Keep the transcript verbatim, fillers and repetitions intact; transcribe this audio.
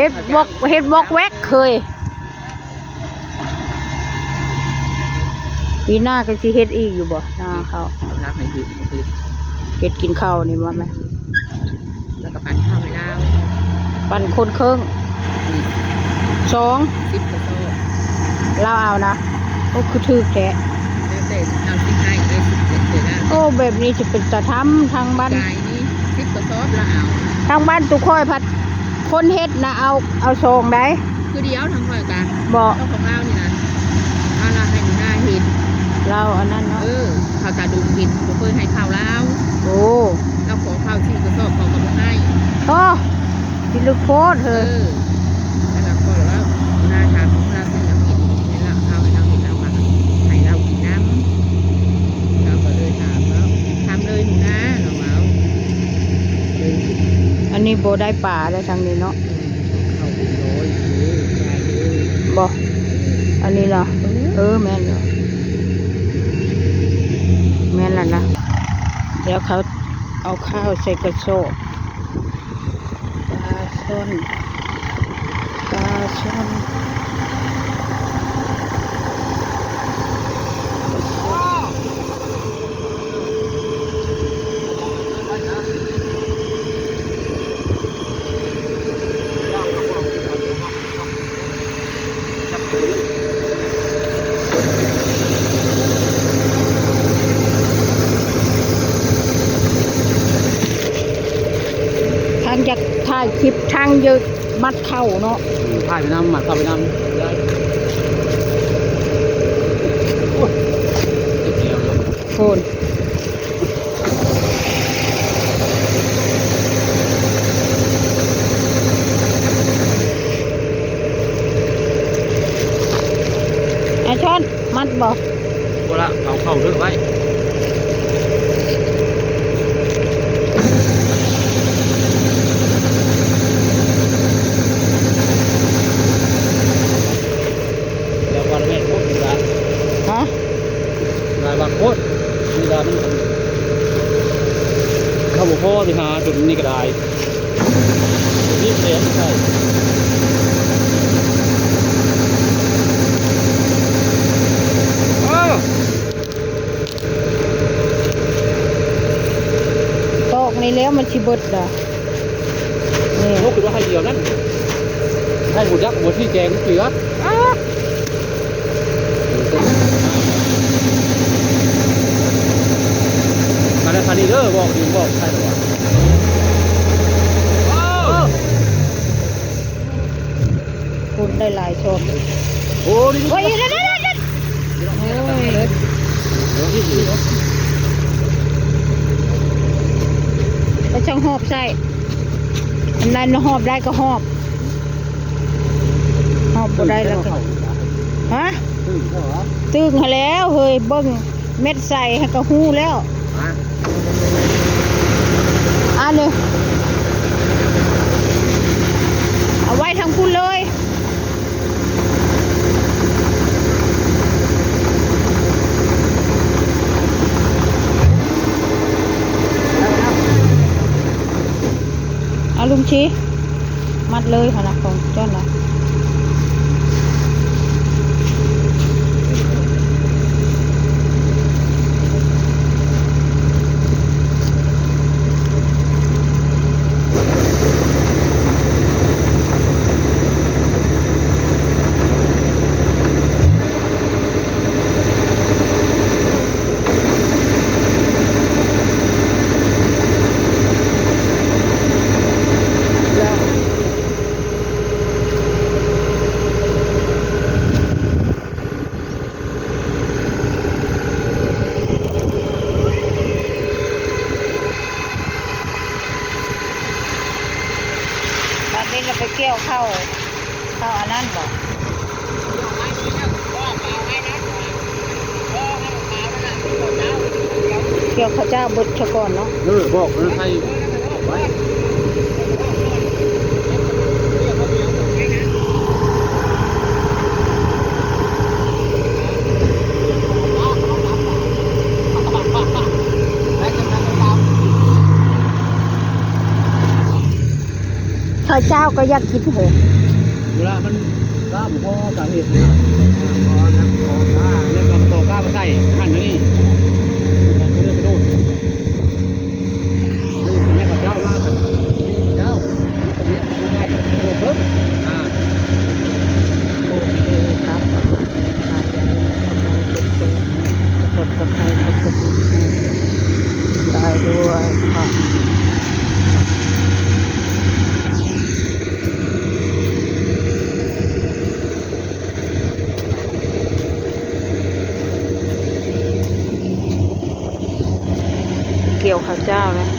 เฮ็ดวอก เฮ็ดวอกแวกเคย ปีหน้าก็สิเฮ็ดอีกอยู่บ่ นาข้าว เอาผักให้เฮ็ด เฮ็ด เฮ็ดกินข้าวนี่บ่แม่ แล้วก็ปั่นข้าวให้ลาว ปั่นคนเครื่อง อืม สอง สิบกระสอบ ลาวเอานะ โอ้ คือถูกแท้ แล้วแต่เอาสิบให้ ได้สิบเจ็ดเลยนะ โอ้ แบบนี้จะเป็นตาทำทางบ้าน จ่ายนี่ สิบกระสอบลาวเอา ทางบ้านตุค่อยพัด คนเฮ็ดนะ เอา เอาซองได้ คือเดียวทางข้อยกะ บ่ เจ้าของลาวนี่นะ เอาละให้หนูนาเฮ็ด ลาวอันนั้นเนาะ เออ ข้าวตาดุงเฮ็ด บ่เคยให้ข้าวลาว โอ้ ลาวขอข้าวสี่กระสอบ เขาก็บ่ให้ โอ้ พิลึกโพดเฮ้ย เออ แล้วก็แล้วหนูนาถามหนูนาซื้อน้ำเฮ็ด ให้ลาว เอาให้ลาวเฮ็ด ลาวก็ให้ลาวกินน้ำ ลาวก็เลยถามลาว ถามเลยหนูนา ลาวว่า อันนี้บ่ได้ปลาแล้วทางนี้เนาะ เขาเป็นร้อยเด้อ ยายเด้อ บ่ อันนี้เหรอ เออ แม่นอยู่ แม่นแล้วนะ เดี๋ยวเขาเอาข้าวใส่กระสอบ ปลาช่อน ปลาช่อน ทางอยากถ่ายคลิปทางเยอะมัดเข่าเนาะ อืม ถ่ายไปนำ มัดเข่าไปนำ ได้ โอ้ย เจ็บแอวเลย โฟน ไอ้ช่อน มัดบ่ บ่ละ เอาเข้าเด้อไว้ แล้ววันแม่นพวกนี้ละ ฮะ หลายบางคน เวลามัน เขาบ่พอสิหาจุดนี้ก็ได้ นี่แหละใช่ อ้าว ตอกนี่แล้วมันสิเบิดล่ะ นี่ นกคือว่าให้เดียวนั่น ให้หมดยักษ์หมดที่แจงเสือ อ้า มาแล้วคันนี้เด้อ บอกดีบอกใช่หรอวะ คนได้หลายชอบ โอ้ นี่ โอ้ย เดี๋ยว เดี๋ยว เดี๋ยว เดี๋ยว โอ้ย ไปช่างหอบใส่ อันนั้นหอบได้ก็หอบ หอบบ่ได้แล้วก็ ฮะ ตึงเหรอ ตึงหาแล้ว เฮ้ย เบิ่งเม็ดใส่ให้ก็ฮู้แล้ว ฮะ อันนี้ เอาไว้ทางคุณเลย เอาลุงชี้ มัดเลยค่ะนะ ของเจ้านะ ตอนนี้เราไปเกี่ยวข้าว ข้าวอันนั้นบ่ เกี่ยวข้าวเจ้าบดซะก่อนเนาะ เออ บอกเออ ใครบอกไว้ ใคร เจ้าก็อยากกินเหรอ เวลามัน ก็บ่พอสาเหตุนะ แล้วก็ต่อก้าวมาใส่หั่นอันนี้ เลือกไปโน่น นี่คือแม่กับเจ้ามากับเจ้า นี่คือแม่กับเจ้า โอ้โห อ่า โอเคครับ กด subscribe กดกระดิ่งให้ได้ด้วยค่ะ เกี่ยวข้าวเจ้าแล้ว